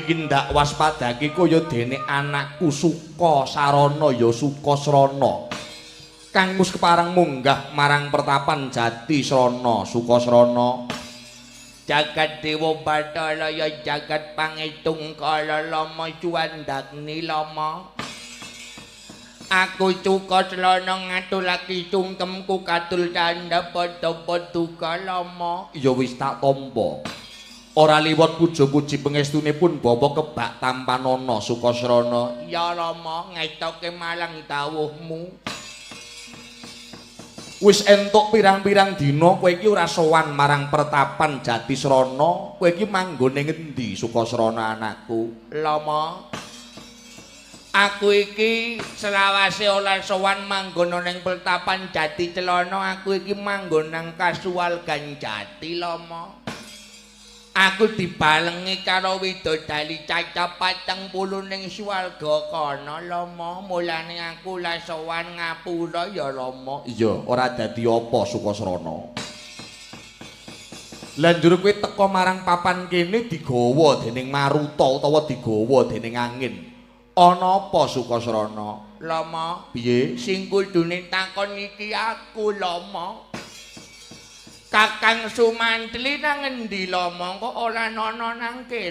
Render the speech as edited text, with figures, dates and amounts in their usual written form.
Iki ndak waspadake kaya dene anakku Suka Sarana ya Sukasrana. Kang wis kepareng munggah marang pertapan Jati Srana Sukasrana. Jagat Dewa Bathara ya jagat pangitung kala lama cuwandagni lama. Aku Sukasrana ngatulaki sungkemku katul tandha padha paduka lama. Ya wis tak tampa. Ora liwat puja-puji pangestunipun Bapak kebak tampanana Sukasrana. Ya Rama, ngetoke marang dawuhmu. Wis entuk pirang-pirang dina kowe iki ora sowan marang pertapan Jatisrana, kowe iki manggone ngendi Sukasrana anakku? Lama, aku iki selawase ora sowan manggon ning pertapan Jati Celana, aku iki manggon nang Kasuwargan Jati Lama. Aku dibalengi karo widodari cacah 40 ning swarga kana Lama, mulane aku la sowan ngapura ya Rama. Iya, ora dadi apa Sukasrana. Lah njur kowe teka marang papan kene digawa dening maruta utawa digawa dening angin. Ana apa Sukasrana? Lama, piye? Sing kudune takon iki aku Lama. Kakang Sumantri nang endi Lama kok ora ana nang kene?